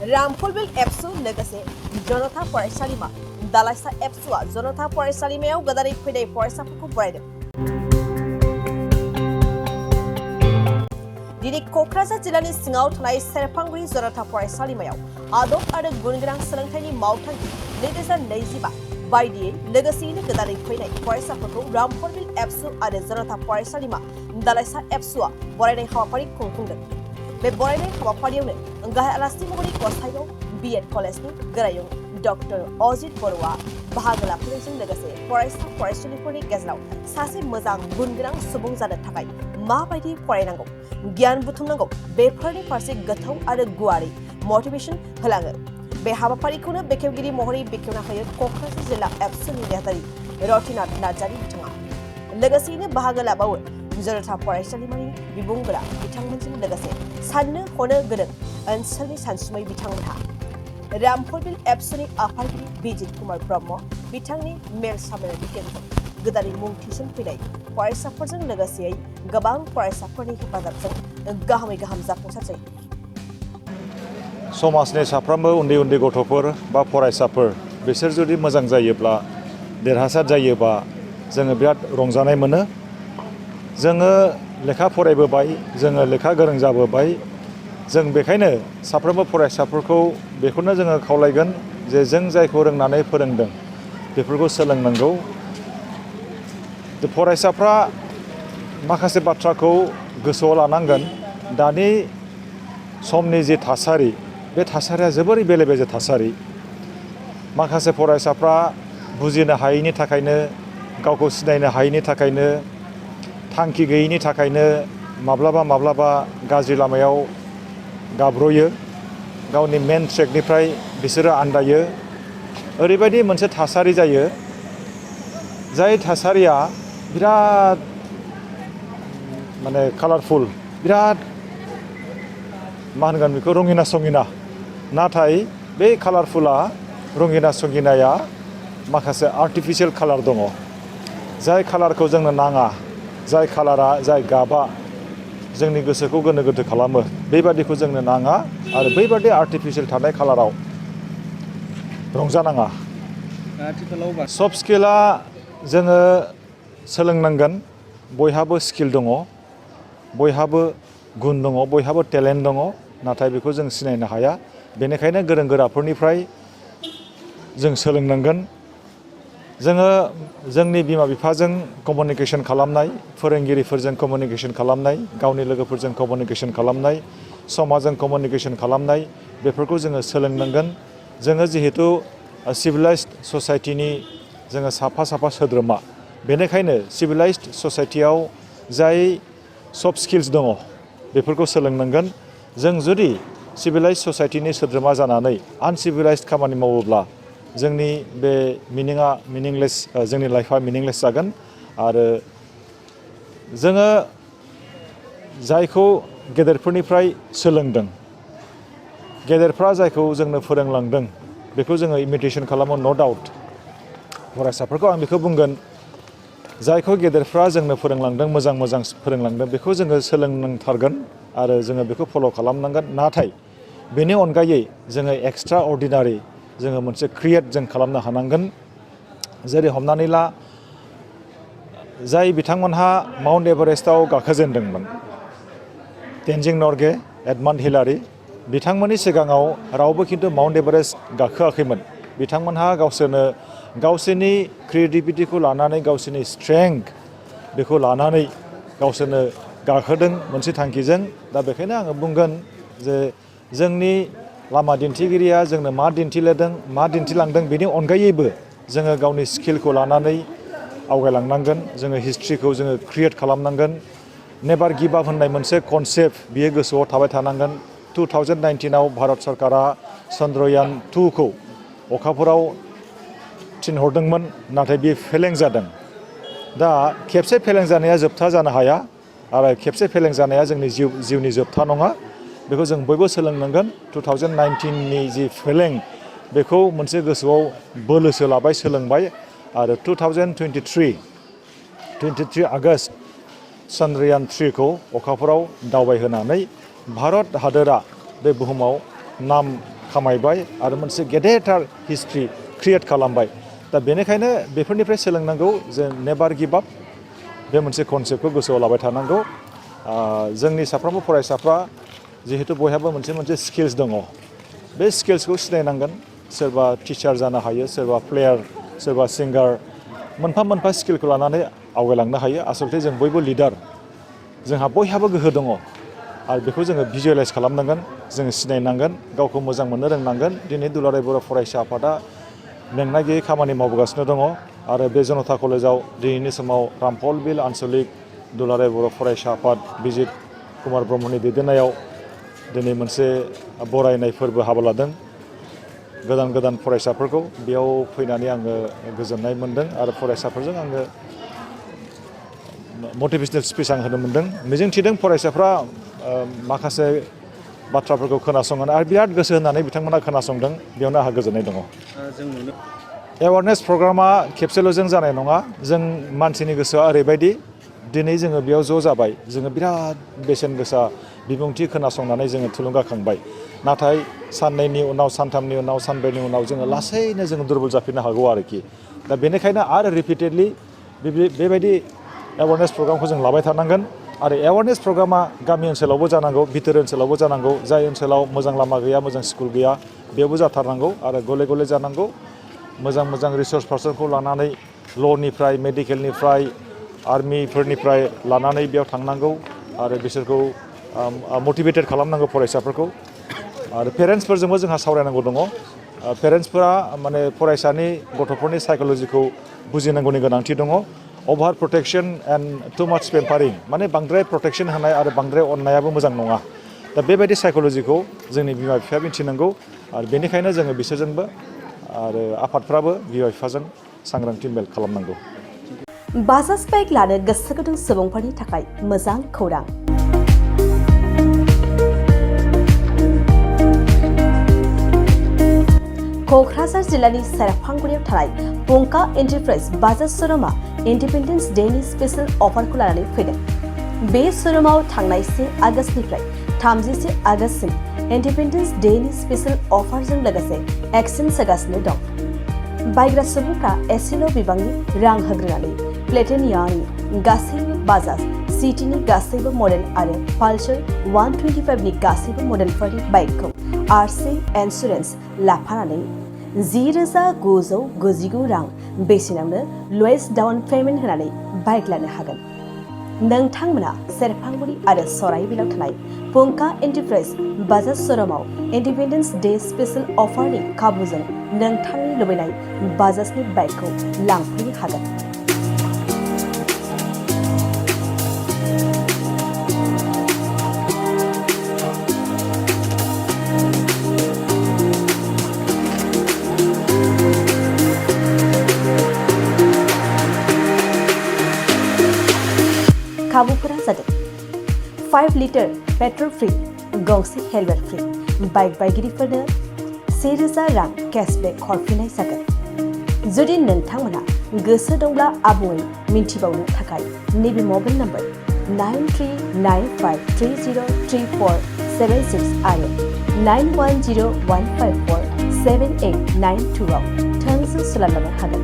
रामफलबिल एबसु लोगोसे जनता फरायसालिमा दालाइसा एबसुआ जनता फरायसालिमायाव गोदानै फैनाय फरायसाफोरखौ बरायदों। दिनै क'क्राझार जिल्लानि सिङाव थानाय सेरफांगुरि जनता फरायसालिमायाव आदब आरो गुनगोनां सोलोंथाइनि मावथांखि 2025 बायदियै लोगोसेयैनो गोदानै फैनाय फरायसाफोरखौ रामफलबिल एबसु आरो जनता फरायसालिमा दालाइसा एबसुआ बरायनाय हाबाफारि खुंफुंदों। बे बरायनाय हाबाफारियावनो गाहाय आलासि महरै गसाइगाव बीएड कलेजनि गोरायुं डॉक्टर अजित बर'आ बाहागो लाफैनायजों लोगोसे फरायसा फरायसुलिफोरनि गेजेराव सासे मोजां गुनगोनां सुबुं जानो थाखाय माबायदि फरायनांगौ गियान बुथुमनांगौ बेफोरनि फारसे गोथौ आरो गुवारै मटिभेसन होलाङो। बे हाबाफारिखौनो बेखेवगिरि महरै बेखेवना होयो क'क्राझार जिल्ला एबसुनि नेहाथारि रतिनाथ नार्जारी बिथाङा। लोगोसेयैनो बाहागो लाबावो जनता फरायसालिमानि बिबुंगोरा बिथांमोनजों लोगोसे साननो हनो गोरों ओनसोलनि सानसुमै बिथांमोनहा। रामफलबिल एबसुनि आफादगिरि बिजित कुमार ब्रह्म बिथांनि मेल सामलायनायनि गेजेरजों गोदानै मुं थिसनफैनाय फरायसाफोरजों लोगोसेयै गोबां फरायसाफोरनि हेफाजाबजों गाहामै गाहाम जाफुंसार जायो। समाजनि साफ्रोमबो उन्दै उन्दै गथ'फोर बा फरायसाफोर बिसोर जुदि मोजां जायोब्ला देरहासार जायोबा जोङो बिराद रंजानाय मोनो। जोङो लेखा फरायबोबाय, जोङो लेखा गोरों जाबोबाय। जों बेखायनो साफ्रोमबो फरायसाफोरखौ बेखौनो जोङो खावलायगोन जे जों जायखौ रोंनानै फोरोंदों बेफोरखौ सोलोंनांगौ। फरायसाफ्रा माखासे बाथ्राखौ गोसोआव लानांगोन। दानि समनि जि थासारि बे थासारिया जोबोरै बेले बेजे थासारि। माखासे फरायसाफ्रा बुजिनो हायैनि थाखायनो गावखौ सिनायनो हायैनि थाखायनो थांखि गैयैनि थाखायनो माब्लाबा गाज्रि लामायाव गाब्र'यो। गावनि मेन ट्रेकनिफ्राय बिसोरो आन्दायो। ओरैबायदि मोनसे थासारि जायो जाय थासारिया बिराद माने कालारफुल, बिराद मा होनगोन बेखौ रंगिना संगिना। नाथाय बे कालारफुला रंगिना संगिनाया माखासे आर्टिफिशियेल कालार दङ। जाय कालारखौ जोंनो नाङा, जाय कालारा जाय गाबा जोंनि गोसोखौ गोनो गोथो खालामो बेबादिखौ जोंनो नाङा आरो बैबादि आर्टिफिशियेल थानाय कालाराव रंजानाङा। सफ्ट स्किला जोङो सोलोंनांगोन। बयहाबो स्किल दङ, बयहाबो गुन दङ, बयहाबो टेलेन्ट दङ, नाथाय बेखौ जों सिनायनो हाया। बेनिखायनो गोरों गोराफोरनिफ्राय जों सोलोंनांगोन। जोङो जोंनि बिमा बिफाजों कमिउनिकेसन खालामनाय, फोरोंगिरिफोरजों कमिउनिकेसन खालामनाय, गावनि लोगोफोरजों कमिउनिकेसन खालामनाय, समाजजों कमिउनिकेसन खालामनाय बेफोरखौ जोङो सोलोंनांगोन। जोङो जिहेतु सिभिलाइज्ड ससाइटिनि जोङो साफा सोद्रोमा, बेनिखायनो सिभिलाइज्ड ससाइटियाव जाय सफ्ट स्किल्स दङ बेफोरखौ सोलोंनांगोन। जों जुदि सिभिलाइज्ड ससाइटिनि सोद्रोमा जानानै आनसिभिलाइज्ड खामानि मावोब्ला जोंनि बे मिनिंलेस, जोंनि लाइफआ मिनिंलेस जागोन। आरो जोङो जायखौ गेदेरफोरनिफ्राय सोलोंदों, गेदेरफ्रा जायखौ जोंनो फोरोंलांदों बेखौ जोङो इमिटेसन खालामो, नो डाउट। फरायसाफोरखौ आं बेखौ बुंगोन, जायखौ गेदेरफ्रा जोंनो फोरोंलांदों, मोजां फोरोंलांदों बेखौ जोङो सोलोंनांथारगोन आरो जोङो बेखौ फल' खालामनांगोन। नाथाय बेनि अनगायै जोङो एक्सट्रा अर्डिनारि जोङो मोनसे क्रिएट जों खालामनो हानांगोन। जेरै हमनानै ला, जाय बिथांमोनहा माउन्ट एभारेस्टआव गाखोजेनदोंमोन, तेनजिं नर्गे, एडमान्ड हिलारी, बिथांमोननि सिगाङाव रावबो खिन्थु माउन्ट एभारेस्ट गाखोआखैमोन। बिथांमोनहा गावसोरनो गावसोरनि क्रिएटिभिटिखौ लानानै, गावसोरनि स्ट्रेंथ बेखौ लानानै गावसोरनो गाखोदों मोनसे थांखिजों। दा बेखायनो आङो बुंगोन जे जोंनि लामा दिन्थिगिरिया जोंनो मा दिन्थिलांदों बेनि अनगायैबो जोङो गावनि स्किलखौ लानानै आवगायलांनांगोन। जोङो हिस्ट्रिखौ जोङो क्रिएट खालामनांगोन। नेभार गिभ आप होननाय मोनसे कनसेप्ट बियो गोसोआव थाबाय थानांगोन। 2019आव भारत सरकारा चन्द्रयान 2खौ अखाफोराव थिनहरदोंमोन, नाथाय बे फेलें जादों। दा खेबसे फेलें जानाया जोबथा जानो हाया आरो खेबसे फेलें जानाया जोंनि जिउनि जोबथा नङा। बेखौ जों बयबो सोलोंनांगोन। 2019नि जि फेलें बेखौ मोनसे गोसोआव बोलोसो लाबाय, सोलोंबाय। आरो 23 आगस्ट चन्द्रयान 3खौ अखाफोराव दावबायहोनानै भारत हादोरा बे बुहुमाव नाम खामायबाय आरो मोनसे गेदेरथार हिस्ट्रि क्रिएट खालामबाय दा बेनिखायनो बेफोरनिफ्राय सोलोंनांगौ जे नेभार गिभ आप बे मोनसे कनसेप्टखौ गोसोआव लाबाय थानांगौ जोंनि साफ्रोमबो फरायसाफ्रा जिहेतु बयहाबो मोनसे स्किल्स दङ बे स्किल्सखौ सिनायनांगोन सोरबा टिचार जानो हायो सोरबा प्लेयार सोरबा सिंगार मोनफा मोनफा स्किलखौ लानानै आवगायलांनो हायो आसलथे जों बयबो लिडार जोंहा बयहाबो गोहो दङ आरो बेखौ जोङो भिजुवेलाइज खालामनांगोन जोङो सिनायनांगोन गावखौ मोजां मोननो रोंनांगोन दिनै दुलाराय बर' फरायसा आफादा मेंनाय गैयै खामानि मावबोगासिनो दङ आरो बे जनता कलेजाव दिनैनि समाव रामफल बिल आनसलिक दुलाराय बर' फरायसा आफाद बिजित कुमार ब्रह्मनि दैदेननायाव दिनै मोनसे बरायनाय फोरबो हाबा लादों गोदान फरायसाफोरखौ बेयाव फैनानै आङो गोजोननाय मोनदों आरो फरायसाफोरजों आङो मटिभेशनेल स्पिच आं होनो मोनदों मिजिंथिदों फरायसाफ्रा माखासे बाथ्राफोरखौ खोनासंगोन आरो बिराद गोसो होनानै बिथांमोना खोनासंदों बेयावनो आंहा गोजोननाय दङ एवारनेस प्रग्रामा खेबसेल'जों जानाय नङा जों मानसिनि गोसोआ ओरैबायदि दिनै जोङो बेयाव ज' जाबाय जोङो बिराद बेसेन गोसा बिबुंथि खोनासंनानै जोङो थुलुंगाखांबाय नाथाय साननैनि उनाव सानथामनि उनाव सानब्रैनि उनाव जोङो लासैनो जोङो दुरबल जाफिननो हागौ आरोखि दा बेनिखायनो आरो रिपिटेडलि बेबायदि एवारनेस प्रग्रामखौ जों लाबाय थानांगोन आरो एवारनेस प्रग्रामा गामि ओनसोलावबो जानांगौ बिथोर ओनसोलावबो जानांगौ जाय ओनसोलाव मोजां लामा गैया मोजां स्कुल गैया बेयावबो जाथारनांगौ आरो गले गले जानांगौ मोजां रिसर्स पार्सनखौ लानानै ल'निफ्राय मेडिकेलनिफ्राय आर्मिफोरनिफ्राय लानानै बेयाव थांनांगौ आरो बिसोरखौ मटिभेटेड खालामनांगौ फरायसाफोरखौ आरो पेरेन्टसफोरजोंबो जोंहा सावरायनांगौ दङ पेरेन्टसफोरा माने फरायसानि गथ'फोरनि साइक'लजिखौ बुजिनांगौनि गोनांथि दङ अभार प्रटेक्शन एन्ड टु माच पेम्पारिं माने बांद्राय प्रटेक्शन होनाय आरो बांद्राय अननायाबो मोजां नङा दा बेबायदि साइक'लजिखौ जोंनि बिमा बिफाया मिथिनांगौ आरो बेनिखायनो जोङो बिसोरजोंबो आरो आफादफ्राबो बिमा बिफाजों सांग्रांथि मेल खालामनांगौ बाजाज बाइक लानो गोसो गुदुं सुबुंफोरनि थाखाय मोजां खौरां क'क्राझार जिल्लानि सेरफांगुरियाव थानाय पंका एन्टारप्राइज बाजाज श'रुमआ इन्डिपेन्डेन्स डेनि स्पेशल अफारखौ लानानै फैदों बे श'रुमाव थांनाय 1 आगस्तनिफ्राय 31 आगस्तसिम इन्डिपेन्डेन्स डेनि स्पेशल अफारजों लोगोसे एक्सचेन्ज होगासिनो दं बायग्रा सुबुंफ्रा एसेल' बिबांनि रां होग्रोनानै प्लेटिनियानि गासैबो बाजाज सिटीनि गासैबो मडेल आरो पालसार 125 नि गासैबो मडेलफोरनि बाइकखौ आरसि इन्सुरेन्स लाफानानै 10,999 रां बेसेनावनो लवेस्ट डाउन पेमेन्ट होनानै बाइक लानो हागोन नोंथांमोना सेरफांगुरि आरो सराइबिलाव थानाय पंका एन्टारप्राइज बाजाज श'रुमाव इन्डिपेन्डेन्स डे स्पेशल अफारनि खाबुजों नोंथांनि लुबैनाय बाजाजनि बाइकखौ लांफैनो हागोन खाबुफोरा जादों 5 लिटार पेट्रल फ्री गंसे हेलमेट फ्री बाइक बायगिरिफोरनो 1,000 रां केशबेक हरफिननाय जागोन जुदि नोंथांमोना गोसो दंब्ला आबुङै मिन्थिबावनो थाखाय नैबे मबाइल नम्बर 9395303476 आरो 9101547892 आव थोंजों सोलायनो हागोन